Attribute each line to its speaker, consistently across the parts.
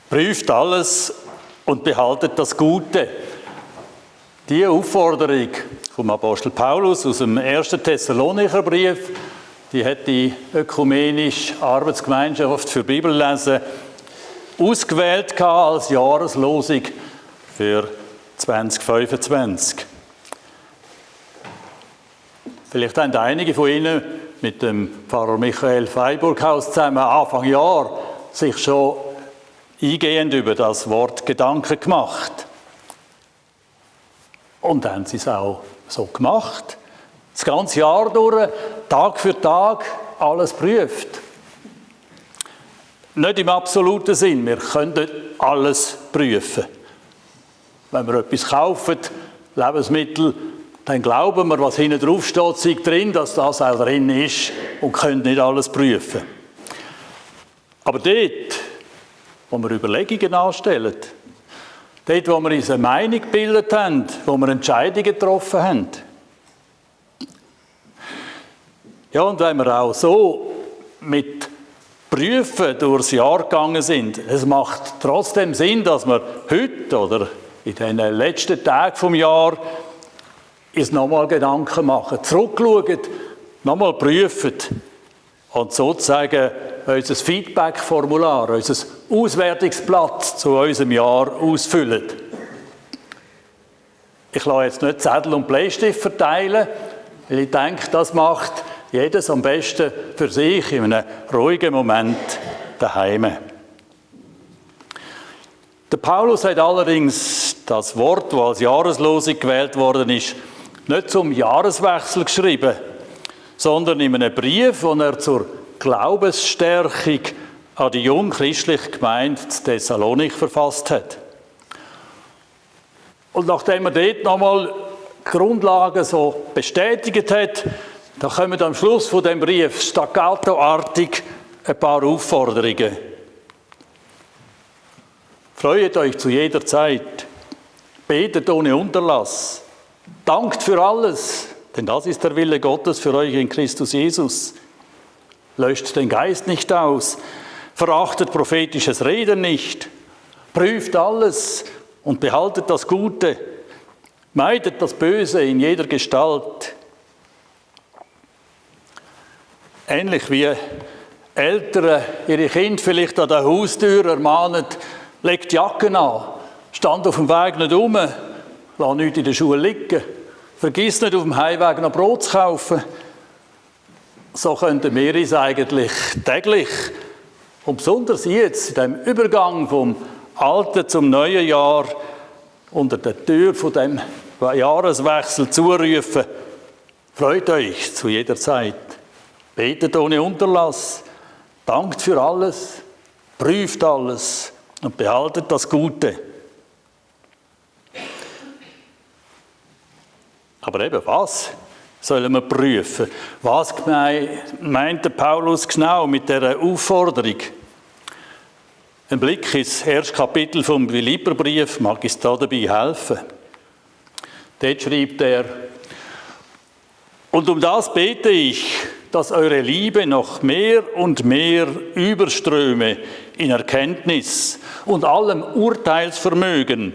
Speaker 1: Prüft alles und behaltet das Gute. Diese Aufforderung vom Apostel Paulus aus dem 1. Thessalonicher Brief, die hat die Ökumenische Arbeitsgemeinschaft für Bibellesen ausgewählt als Jahreslosung für 2025. Vielleicht haben einige von Ihnen mit dem Pfarrer Michael Freiburghaus zusammen Anfang Jahr sich schon eingehend über das Wort Gedanken gemacht. Und haben sie es auch so gemacht. Das ganze Jahr durch, Tag für Tag, alles prüft. Nicht im absoluten Sinn, wir können nicht alles prüfen. Wenn wir etwas kaufen, Lebensmittel, dann glauben wir, was hinten drauf steht, sei drin, dass das auch drin ist und können nicht alles prüfen. Aber dort, wo wir Überlegungen anstellen, dort, wo wir uns eine Meinung gebildet haben, wo wir Entscheidungen getroffen haben. Ja, und wenn wir auch so mit Prüfen durchs Jahr gegangen sind, es macht trotzdem Sinn, dass wir heute oder in den letzten Tagen vom Jahr uns nochmal Gedanken machen, zurückschauen, nochmal prüfen und sozusagen unser Feedback-Formular, unser Auswertungsblatt zu unserem Jahr ausfüllen. Ich lasse jetzt nicht Zettel und Bleistift verteilen, weil ich denke, das macht jedes am besten für sich in einem ruhigen Moment daheim. Der Paulus hat allerdings das Wort, das als Jahreslosung gewählt worden ist, nicht zum Jahreswechsel geschrieben, sondern in einem Brief, den er zur Glaubensstärkung an die jungchristliche Gemeinde in Thessalonik verfasst hat. Und nachdem er dort nochmal die Grundlagen so bestätigt hat, da kommen am Schluss von dem Brief staccatoartig ein paar Aufforderungen. Freut euch zu jeder Zeit, betet ohne Unterlass, dankt für alles, denn das ist der Wille Gottes für euch in Christus Jesus. Löscht den Geist nicht aus, verachtet prophetisches Reden nicht, prüft alles und behaltet das Gute, meidet das Böse in jeder Gestalt. Ähnlich wie Eltern ihre Kinder vielleicht an der Haustür ermahnen, legt die Jacken an, stand auf dem Weg nicht rum, lass nichts in der Schule liegen, vergiss nicht auf dem Heimweg noch Brot zu kaufen. So könnten wir uns eigentlich täglich, und besonders jetzt, in dem Übergang vom alten zum neuen Jahr, unter der Tür von dem Jahreswechsel zurufen, freut euch zu jeder Zeit. Betet ohne Unterlass, dankt für alles, prüft alles und behaltet das Gute. Aber eben was sollen wir prüfen? Was meint der Paulus genau mit dieser Aufforderung? Ein Blick ins erste Kapitel vom Philipperbrief mag uns da dabei helfen. Dort schreibt er: Und um das bete ich, dass eure Liebe noch mehr und mehr überströme in Erkenntnis und allem Urteilsvermögen,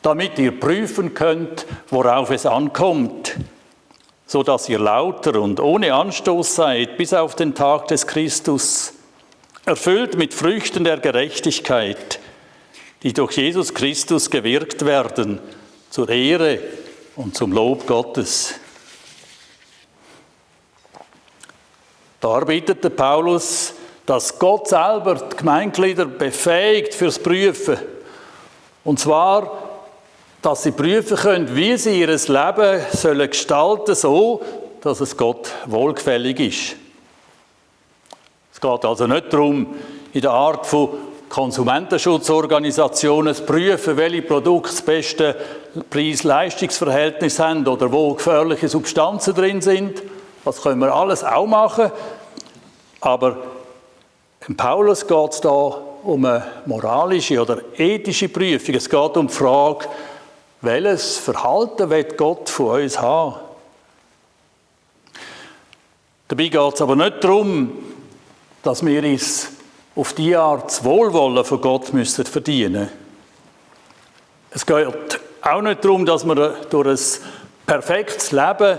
Speaker 1: damit ihr prüfen könnt, worauf es ankommt, so dass ihr lauter und ohne Anstoß seid bis auf den Tag des Christus, erfüllt mit Früchten der Gerechtigkeit, die durch Jesus Christus gewirkt werden, zur Ehre und zum Lob Gottes. Da bittet der Paulus, dass Gott selber die Gemeindeglieder befähigt fürs Prüfen. Und zwar, dass sie prüfen können, wie sie ihr Leben sollen gestalten sollen, so dass es Gott wohlgefällig ist. Es geht also nicht darum, in der Art von Konsumentenschutzorganisationen zu prüfen, welche Produkte das beste Preis-Leistungs-Verhältnis haben oder wo gefährliche Substanzen drin sind. Das können wir alles auch machen. Aber im Paulus geht es da um eine moralische oder ethische Prüfung. Es geht um die Frage, welches Verhalten will Gott von uns haben? Dabei geht es aber nicht darum, dass wir uns auf die Art das Wohlwollen von Gott verdienen. Es geht auch nicht darum, dass wir durch ein perfektes Leben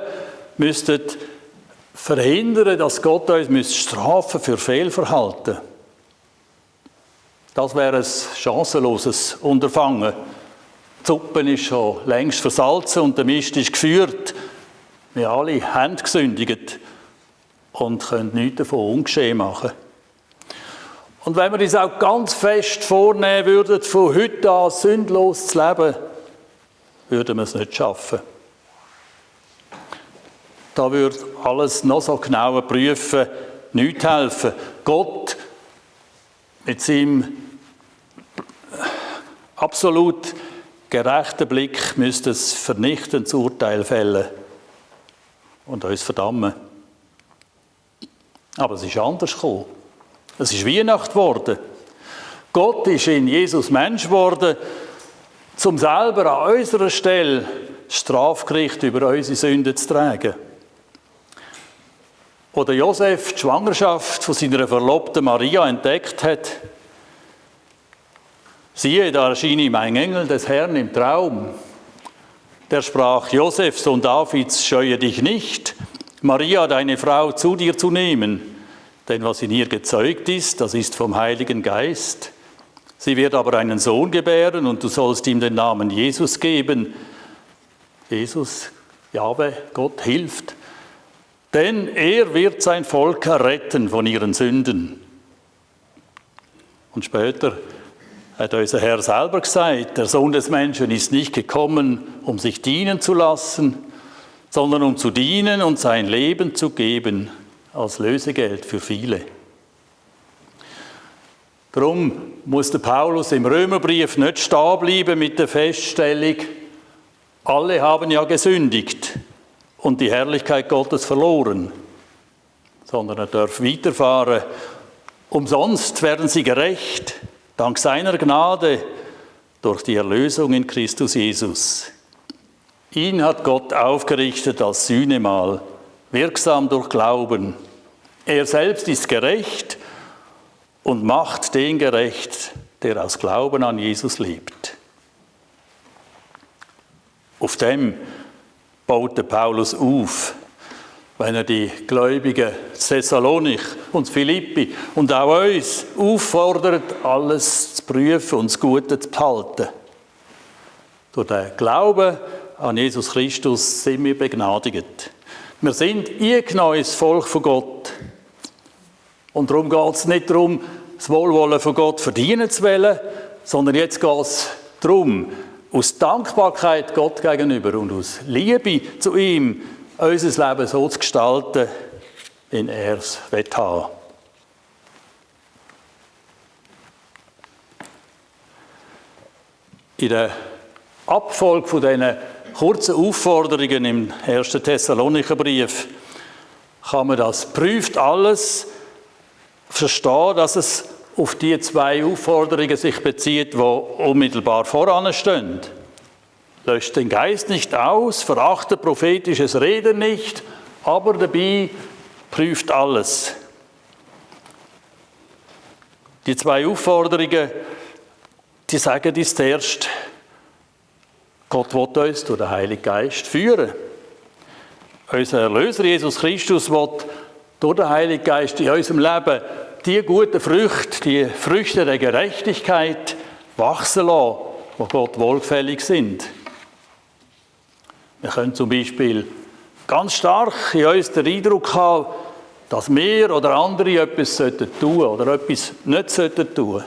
Speaker 1: verhindern, dass Gott uns strafen für Fehlverhalten. Das wäre ein chancenloses Unterfangen. Die Suppe ist schon längst versalzen und der Mist ist geführt. Wir alle haben gesündigt und können nichts davon ungeschehen machen. Und wenn wir uns auch ganz fest vornehmen würden, von heute an sündlos zu leben, würden wir es nicht schaffen. Da würde alles noch so genau prüfen, nichts helfen. Gott mit seinem absolut gerechten Blick müsste ein vernichtendes Urteil fällen und uns verdammen. Aber es ist anders gekommen. Es ist Weihnacht geworden. Gott ist in Jesus Mensch geworden, um selber an unserer Stelle das Strafgericht über unsere Sünden zu tragen. Oder Josef die Schwangerschaft von seiner Verlobten Maria entdeckt hat. Siehe, da erschien ihm ein Engel des Herrn im Traum. Der sprach: Josef, Sohn Davids, scheue dich nicht, Maria, deine Frau, zu dir zu nehmen. Denn was in ihr gezeugt ist, das ist vom Heiligen Geist. Sie wird aber einen Sohn gebären und du sollst ihm den Namen Jesus geben. Jesus, Jahwe, Gott hilft. Denn er wird sein Volk erretten von ihren Sünden. Und später hat unser Herr selber gesagt, der Sohn des Menschen ist nicht gekommen, um sich dienen zu lassen, sondern um zu dienen und sein Leben zu geben als Lösegeld für viele. Darum muss der Paulus im Römerbrief nicht stehen bleiben mit der Feststellung, alle haben ja gesündigt und die Herrlichkeit Gottes verloren, sondern er darf weiterfahren. Umsonst werden sie gerecht, dank seiner Gnade, durch die Erlösung in Christus Jesus. Ihn hat Gott aufgerichtet als Sühnemal, wirksam durch Glauben. Er selbst ist gerecht und macht den gerecht, der aus Glauben an Jesus lebt. Auf dem baute Paulus auf, wenn er die Gläubigen Thessalonich und Philippi und auch uns auffordert, alles zu prüfen und das Gute zu behalten. Durch den Glauben an Jesus Christus sind wir begnadigt. Wir sind eingenommen ins Volk von Gott. Und darum geht es nicht darum, das Wohlwollen von Gott verdienen zu wollen, sondern jetzt geht es darum, aus Dankbarkeit Gott gegenüber und aus Liebe zu ihm unser Leben so zu gestalten, wie er es haben will. In der Abfolge von diesen kurzen Aufforderungen im 1. Thessalonicher Brief kann man das prüft alles verstehen, dass es auf die zwei Aufforderungen sich bezieht, die unmittelbar voran stehen. Löscht den Geist nicht aus, verachtet prophetisches Reden nicht, aber dabei prüft alles. Die zwei Aufforderungen, die sagen uns zuerst, Gott will uns durch den Heiligen Geist führen. Unser Erlöser Jesus Christus will durch den Heiligen Geist in unserem Leben die guten Früchte, die Früchte der Gerechtigkeit wachsen lassen, die Gott wohlgefällig sind. Wir können zum Beispiel ganz stark in uns den Eindruck haben, dass wir oder andere etwas tun sollten oder etwas nicht tun sollten.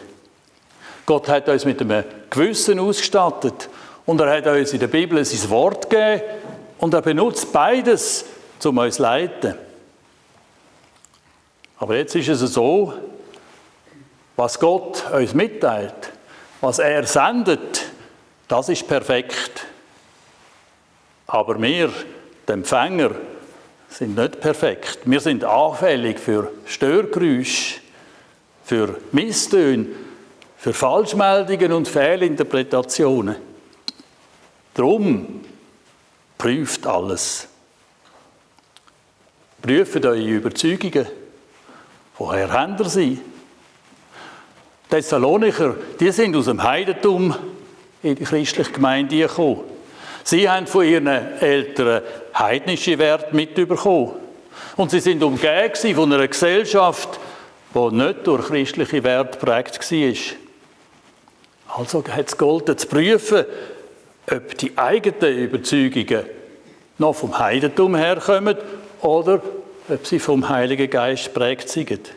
Speaker 1: Gott hat uns mit einem Gewissen ausgestattet und er hat uns in der Bibel sein Wort gegeben und er benutzt beides, um uns zu leiten. Aber jetzt ist es so, was Gott uns mitteilt, was er sendet, das ist perfekt. Aber wir, die Empfänger, sind nicht perfekt. Wir sind anfällig für Störgeräusche, für Misstöne, für Falschmeldungen und Fehlinterpretationen. Darum prüft alles. Prüft eure Überzeugungen. Woher habt ihr sie? Thessalonicher, die sind aus dem Heidentum in die christliche Gemeinde gekommen. Sie haben von ihren Eltern heidnische Werte mitbekommen. Und sie sind umgeben von einer Gesellschaft, die nicht durch christliche Werte geprägt war. Also hat es gegolten zu prüfen, ob die eigenen Überzeugungen noch vom Heidentum herkommen oder ob sie vom Heiligen Geist geprägt sind.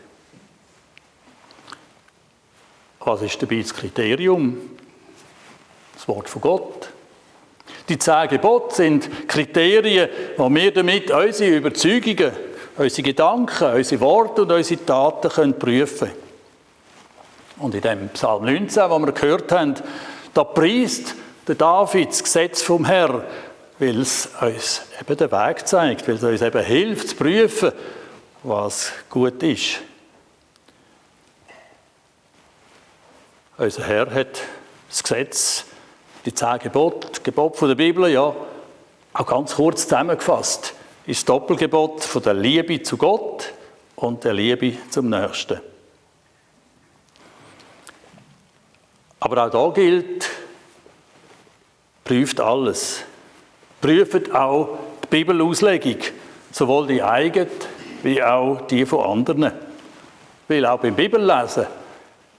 Speaker 1: Was ist dabei das Kriterium? Das Wort von Gott. Die 10 Gebote sind Kriterien, wo wir damit unsere Überzeugungen, unsere Gedanken, unsere Worte und unsere Taten prüfen können. Und in dem Psalm 19, den wir gehört haben, da preist der David das Gesetz vom Herrn, weil es uns eben den Weg zeigt, weil es uns eben hilft zu prüfen, was gut ist. Unser Herr hat das Gesetz, die 10 Gebote, die Gebote der Bibel, ja, auch ganz kurz zusammengefasst, ist das Doppelgebot von der Liebe zu Gott und der Liebe zum Nächsten. Aber auch da gilt, prüft alles. Prüft auch die Bibelauslegung, sowohl die eigene wie auch die von anderen. Weil auch beim Bibellesen,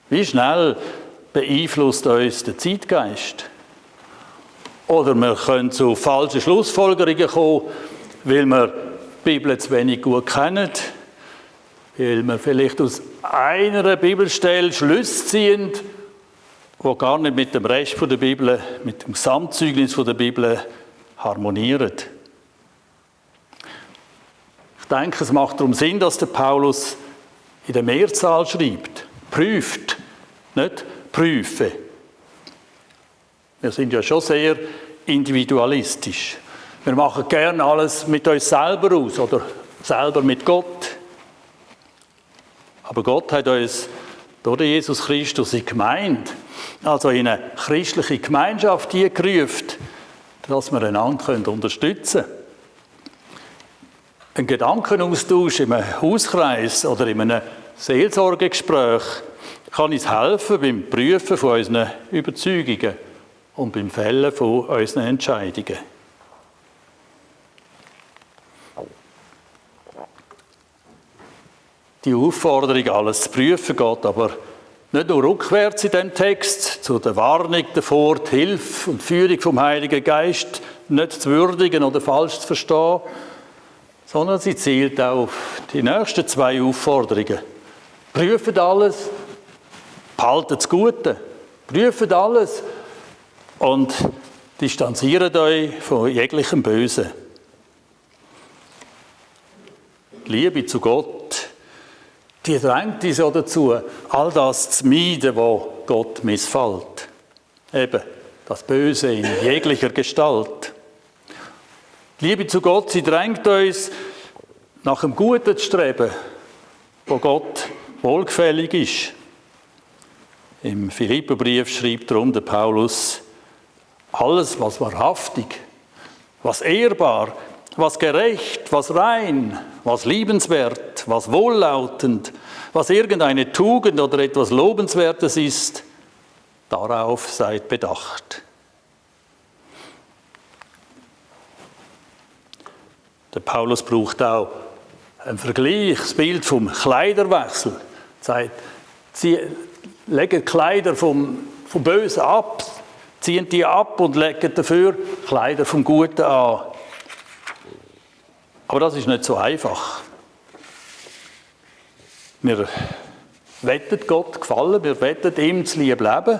Speaker 1: wie schnell beeinflusst uns der Zeitgeist? Oder wir können zu falschen Schlussfolgerungen kommen, weil wir die Bibel zu wenig gut kennen, weil wir vielleicht aus einer Bibelstelle Schlüsse ziehen, die gar nicht mit dem Rest der Bibel, mit dem Gesamtzeugnis der Bibel harmonieren. Ich denke, es macht darum Sinn, dass der Paulus in der Mehrzahl schreibt. Prüft, nicht prüfe. Wir sind ja schon sehr individualistisch. Wir machen gerne alles mit uns selber aus oder selber mit Gott. Aber Gott hat uns durch Jesus Christus in die Gemeinde, also in eine christliche Gemeinschaft gerufen, dass wir einander unterstützen können. Ein Gedankenaustausch in einem Hauskreis oder in einem Seelsorgegespräch kann uns helfen beim Prüfen von unseren Überzeugungen und beim Fällen von unseren Entscheidungen. Die Aufforderung, alles zu prüfen, geht aber nicht nur rückwärts in diesem Text zu der Warnung davor, die Hilfe und Führung vom Heiligen Geist nicht zu würdigen oder falsch zu verstehen, sondern sie zielt auch auf die nächsten 2 Aufforderungen. Prüft alles, behaltet das Gute, prüft alles und distanziert euch von jeglichem Bösen. Die Liebe zu Gott, die drängt uns ja dazu, all das zu meiden, was Gott missfällt. Eben, das Böse in jeglicher Gestalt. Die Liebe zu Gott, sie drängt uns, nach dem Guten zu streben, wo Gott wohlgefällig ist. Im Philipperbrief schreibt darum der Paulus, alles, was wahrhaftig, was ehrbar, was gerecht, was rein, was liebenswert, was wohllautend, was irgendeine Tugend oder etwas Lobenswertes ist, darauf seid bedacht. Der Paulus braucht auch einen Vergleich, das Bild vom Kleiderwechsel. Er sagt, sie legen Kleider vom Bösen ab, ziehen die ab und legen dafür Kleider vom Guten an. Aber das ist nicht so einfach. Wir wollen Gott gefallen, wir wollen ihm zu lieb leben.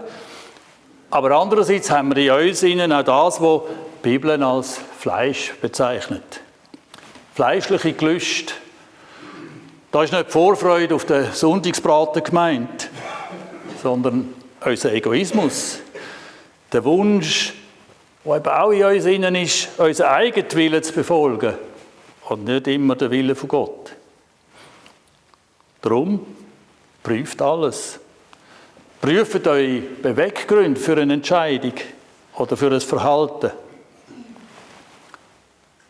Speaker 1: Aber andererseits haben wir in uns innen auch das, was die Bibel als Fleisch bezeichnet. Fleischliche Gelüste. Da ist nicht die Vorfreude auf den Sonntagsbraten gemeint, sondern unser Egoismus. Der Wunsch, der eben auch in uns innen ist, unseren eigenen Willen zu befolgen und nicht immer den Willen von Gott. Darum prüft alles. Prüft eure Beweggründe für eine Entscheidung oder für ein Verhalten.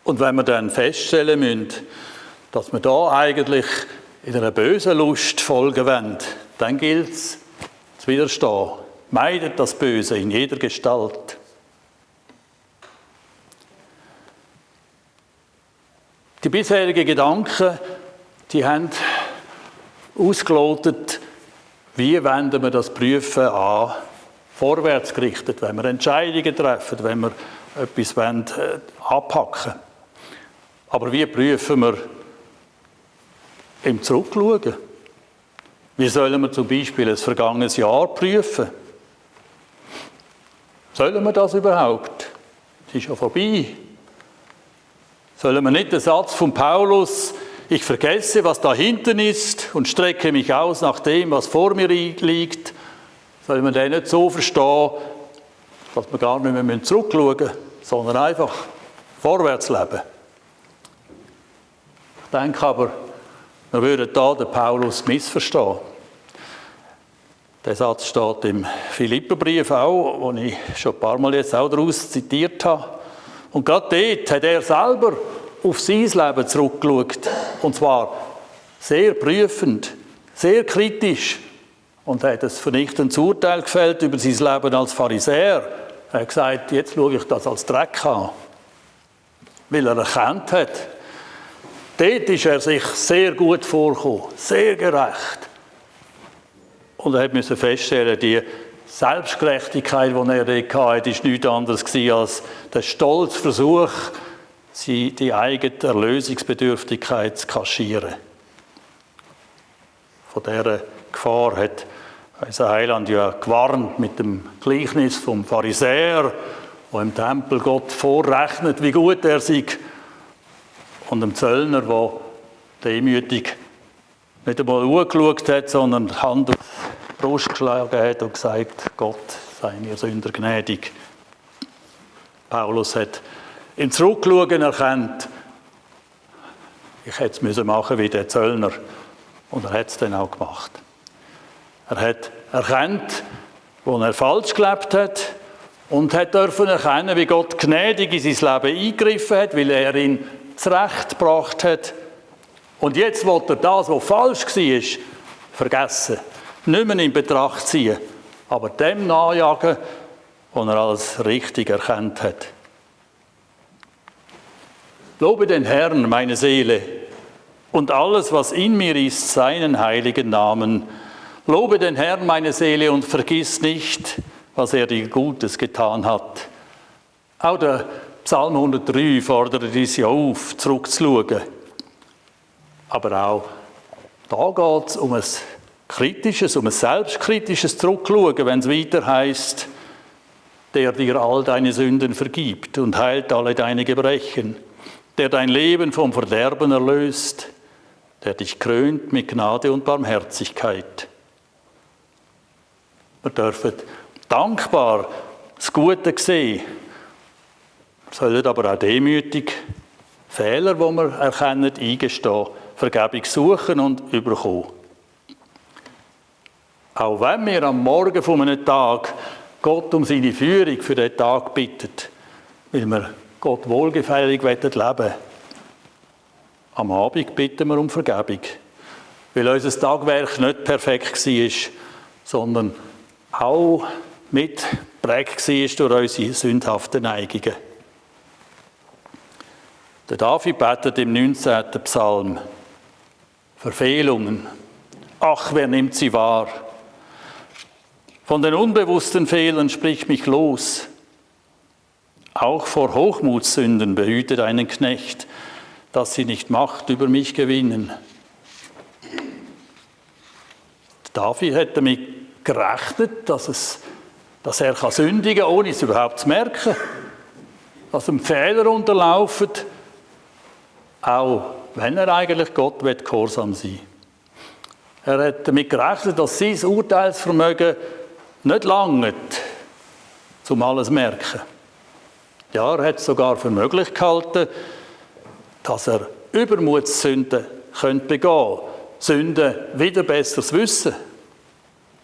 Speaker 1: Und wenn wir dann feststellen müssen, dass wir da eigentlich in einer bösen Lust folgen wollen, dann gilt es, zu widerstehen. Meidet das Böse in jeder Gestalt. Die bisherigen Gedanken, die haben ausgelotet, wie wenden wir das Prüfen an, vorwärts gerichtet, wenn wir Entscheidungen treffen, wenn wir etwas anpacken wollen. Aber wie prüfen wir im Zurückschauen? Wie sollen wir zum Beispiel ein vergangenes Jahr prüfen? Sollen wir das überhaupt? Es ist ja vorbei. Sollen wir nicht den Satz von Paulus, ich vergesse, was da hinten ist und strecke mich aus nach dem, was vor mir liegt, sollen wir den nicht so verstehen, dass wir gar nicht mehr zurückschauen müssen, sondern einfach vorwärts leben. Ich denke aber, wir würden hier den Paulus missverstehen. Der Satz steht im Philipperbrief auch, den ich schon ein paar Mal jetzt auch daraus zitiert habe. Und gerade dort hat er selber auf sein Leben zurückgeschaut. Und zwar sehr prüfend, sehr kritisch. Und er hat ein vernichtendes Urteil gefällt über sein Leben als Pharisäer. Er hat gesagt, jetzt schaue ich das als Dreck an. Weil er erkannt hat, dort ist er sich sehr gut vorgekommen, sehr gerecht. Und er musste feststellen, die Selbstgerechtigkeit, die er dort hatte, war nichts anderes als der stolze Versuch, die eigene Erlösungsbedürftigkeit zu kaschieren. Von dieser Gefahr hat unser Heiland ja gewarnt mit dem Gleichnis vom Pharisäer, der im Tempel Gott vorrechnet, wie gut er sei, und dem Zöllner, der demütig nicht einmal angeschaut hat, sondern die Hand auf die Brust geschlagen hat und gesagt, Gott sei mir Sünder gnädig. Paulus hat im Zurückschauen erkannt, ich hätte es machen wie der Zöllner. Und er hat es dann auch gemacht. Er hat erkannt, wo er falsch gelebt hat und hat dürfen erkennen, wie Gott gnädig in sein Leben eingegriffen hat, weil er ihn zurechtgebracht hat. Und jetzt will er das, was falsch war, vergessen. Nicht mehr in Betracht ziehen, aber dem nachjagen, was er als richtig erkannt hat. Lobe den Herrn, meine Seele, und alles, was in mir ist, seinen heiligen Namen. Lobe den Herrn, meine Seele, und vergiss nicht, was er dir Gutes getan hat. Auch der Psalm 103 fordert uns ja auf, zurückzuschauen. Aber auch da geht es um ein kritisches, um ein selbstkritisches Zurückschauen, wenn es weiter heisst, der dir all deine Sünden vergibt und heilt alle deine Gebrechen, der dein Leben vom Verderben erlöst, der dich krönt mit Gnade und Barmherzigkeit. Wir dürfen dankbar das Gute sehen. Wir sollen aber auch demütig Fehler, die wir erkennen, eingestehen, Vergebung suchen und überkommen. Auch wenn wir am Morgen von einem Tag Gott um seine Führung für den Tag bitten, weil wir Gott wohlgefällig leben wollen, am Abend bitten wir um Vergebung, weil unser Tagwerk nicht perfekt war, sondern auch mitgeprägt war durch unsere sündhaften Neigungen. Der David betet im 19. Psalm: Verfehlungen, ach, wer nimmt sie wahr? Von den unbewussten Fehlern sprich mich los. Auch vor Hochmutssünden behüte deinen Knecht, dass sie nicht Macht über mich gewinnen. David hat damit gerechnet, dass er sündigen kann, ohne es überhaupt zu merken. Dass ihm Fehler unterlaufen, auch wenn er eigentlich Gott gehorsam sein will. Er hat damit gerechnet, dass sein Urteilsvermögen nicht langt, um alles zu merken. Ja, er hat es sogar für möglich gehalten, dass er Übermutssünden begehen könnte. Sünden wieder besseres Wissen.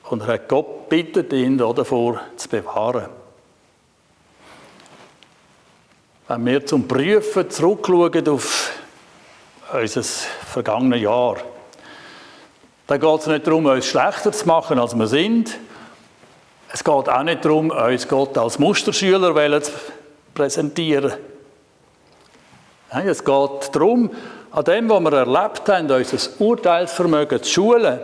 Speaker 1: Und er hat Gott gebeten, ihn davor zu bewahren. Wenn wir zum Prüfen zurückschauen auf unser vergangenes Jahr, dann geht es nicht darum, uns schlechter zu machen, als wir sind, Es geht auch nicht darum, uns Gott als Musterschüler zu präsentieren. Nein, es geht darum, an dem, was wir erlebt haben, unser Urteilsvermögen zu schulen,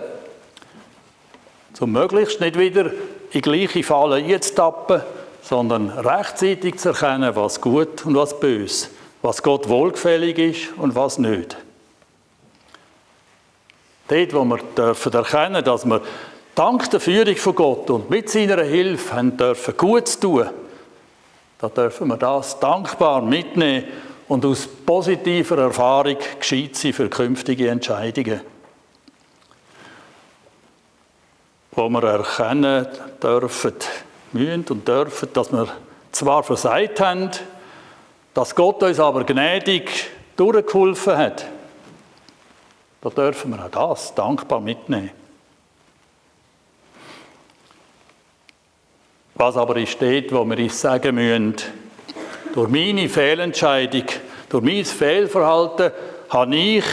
Speaker 1: um möglichst nicht wieder in gleiche Fallen einzutappen, sondern rechtzeitig zu erkennen, was gut und was böse, was Gott wohlgefällig ist und was nicht. Dort, wo wir dürfen erkennen, dass wir dank der Führung von Gott und mit seiner Hilfe haben dürfen Gutes tun, da dürfen wir das dankbar mitnehmen und aus positiver Erfahrung gescheit sein für künftige Entscheidungen. Wo wir erkennen dürfen, müssen und dürfen, dass wir zwar versagt haben, dass Gott uns aber gnädig durchgeholfen hat. Da dürfen wir auch das dankbar mitnehmen. Was aber ist dort, wo wir uns sagen müssen, durch meine Fehlentscheidung, durch mein Fehlverhalten habe ich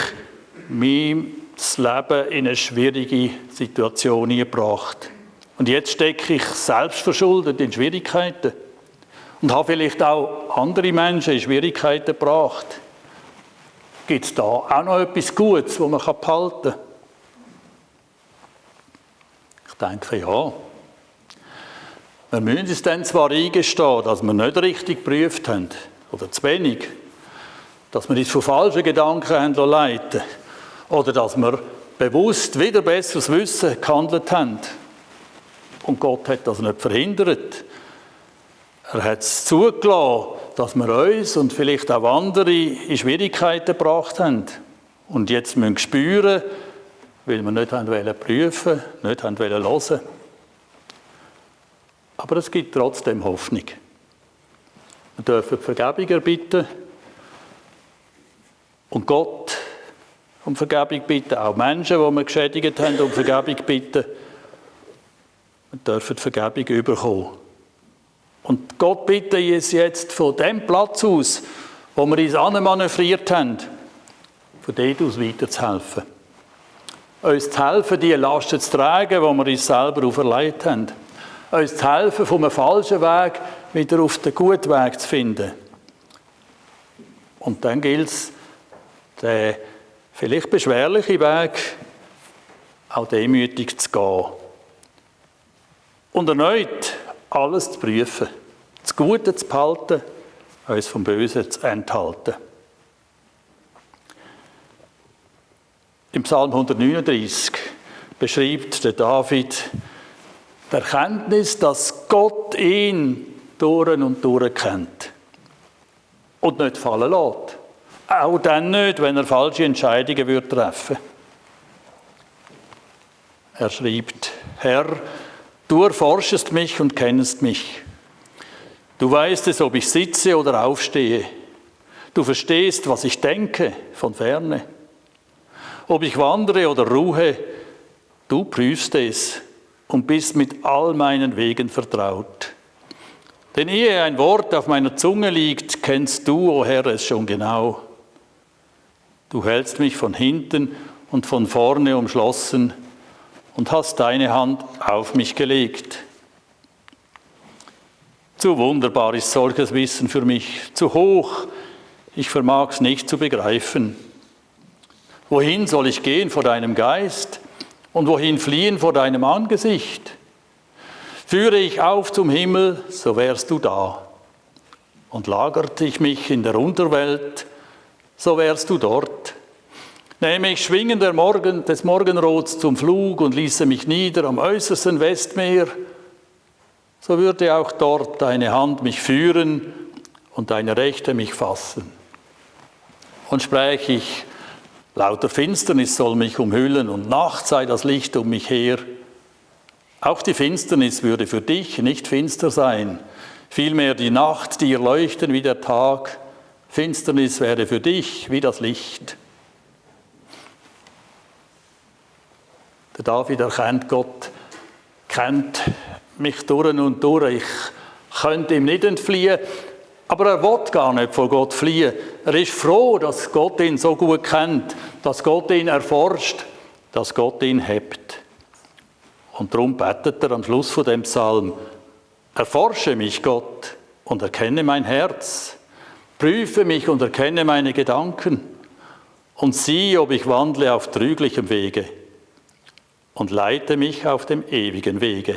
Speaker 1: mein Leben in eine schwierige Situation gebracht. Und jetzt stecke ich selbstverschuldet in Schwierigkeiten und habe vielleicht auch andere Menschen in Schwierigkeiten gebracht. Gibt es da auch noch etwas Gutes, das man behalten kann? Ich denke, ja. Wir müssen uns dann zwar eingestehen, dass wir nicht richtig geprüft haben, oder zu wenig, dass wir uns von falschen Gedanken haben leiten lassen, oder dass wir bewusst wieder besseres Wissen gehandelt haben. Und Gott hat das nicht verhindert. Er hat es zugelassen, dass wir uns und vielleicht auch andere in Schwierigkeiten gebracht haben. Und jetzt müssen wir spüren, weil wir nicht prüfen wollten, nicht hören wollten. Aber es gibt trotzdem Hoffnung. Wir dürfen Vergebung erbitten und Gott um Vergebung bitten, auch Menschen, die wir geschädigt haben, um Vergebung bitten. Wir dürfen Vergebung bekommen. Und Gott bitte uns jetzt von dem Platz aus, wo wir uns anmanövriert haben, von dort aus weiterzuhelfen. Uns zu helfen, die Lasten zu tragen, die wir uns selber auferlegt haben. Uns zu helfen, von einem falschen Weg wieder auf den guten Weg zu finden. Und dann gilt es, den vielleicht beschwerlichen Weg auch demütig zu gehen. Und erneut alles zu prüfen, das Gute zu behalten, uns vom Bösen zu enthalten. Im Psalm 139 beschreibt der David die Erkenntnis, dass Gott ihn durch und durch kennt und nicht fallen lässt. Auch dann nicht, wenn er falsche Entscheidungen treffen würde. Er schreibt, Herr, du erforschest mich und kennst mich. Du weißt es, ob ich sitze oder aufstehe. Du verstehst, was ich denke, von ferne. Ob ich wandere oder ruhe, du prüfst es und bist mit all meinen Wegen vertraut. Denn ehe ein Wort auf meiner Zunge liegt, kennst du, o Herr, es schon genau. Du hältst mich von hinten und von vorne umschlossen und hast deine Hand auf mich gelegt. Zu wunderbar ist solches Wissen für mich, zu hoch, ich vermag es nicht zu begreifen. Wohin soll ich gehen vor deinem Geist und wohin fliehen vor deinem Angesicht? Führe ich auf zum Himmel, so wärst du da. Und lagerte ich mich in der Unterwelt, so wärst du dort. Nähme ich Schwingen des Morgenrots zum Flug und ließe mich nieder am äußersten Westmeer, so würde auch dort deine Hand mich führen und deine Rechte mich fassen. Und spräche ich, lauter Finsternis soll mich umhüllen und Nacht sei das Licht um mich her. Auch die Finsternis würde für dich nicht finster sein, vielmehr die Nacht dir leuchten wie der Tag. Finsternis wäre für dich wie das Licht. Der David erkennt, Gott kennt mich durch und durch. Ich könnte ihm nicht entfliehen, aber er will gar nicht von Gott fliehen. Er ist froh, dass Gott ihn so gut kennt, dass Gott ihn erforscht, dass Gott ihn hebt. Und darum betet er am Schluss von dem Psalm: Erforsche mich, Gott, und erkenne mein Herz. Prüfe mich und erkenne meine Gedanken. Und sieh, ob ich wandle auf trüglichem Wege. Und leite mich auf dem ewigen Wege.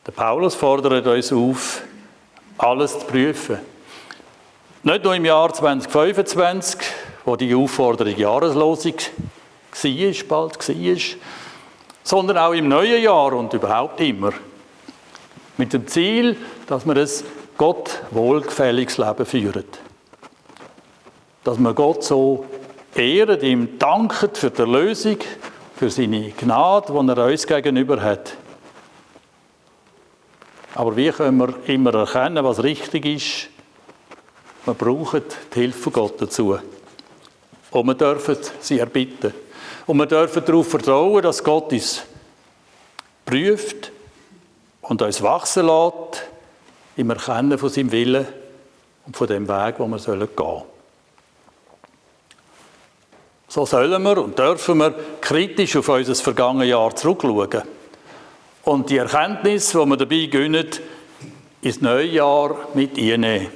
Speaker 1: Der Paulus fordert uns auf, alles zu prüfen. Nicht nur im Jahr 2025, wo die Aufforderung Jahreslosung bald war, sondern auch im neuen Jahr und überhaupt immer. Mit dem Ziel, dass wir ein Gott wohlgefälliges Leben führen. Dass wir Gott so ehren, ihm danken für die Erlösung, für seine Gnade, die er uns gegenüber hat. Aber wie können wir immer erkennen, was richtig ist? Wir brauchen die Hilfe von Gott dazu. Und wir dürfen sie erbitten. Und wir dürfen darauf vertrauen, dass Gott uns prüft und uns wachsen lässt im Erkennen von seinem Willen und von dem Weg, wo wir gehen sollen. So sollen wir und dürfen wir kritisch auf unser vergangenes Jahr zurückschauen. Und die Erkenntnis, die wir dabei gewinnen, ins neue Jahr mit einnehmen.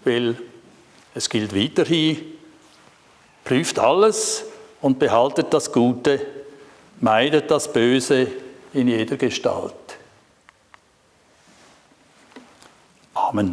Speaker 1: Weil es gilt weiterhin: prüft alles und behaltet das Gute, meidet das Böse in jeder Gestalt.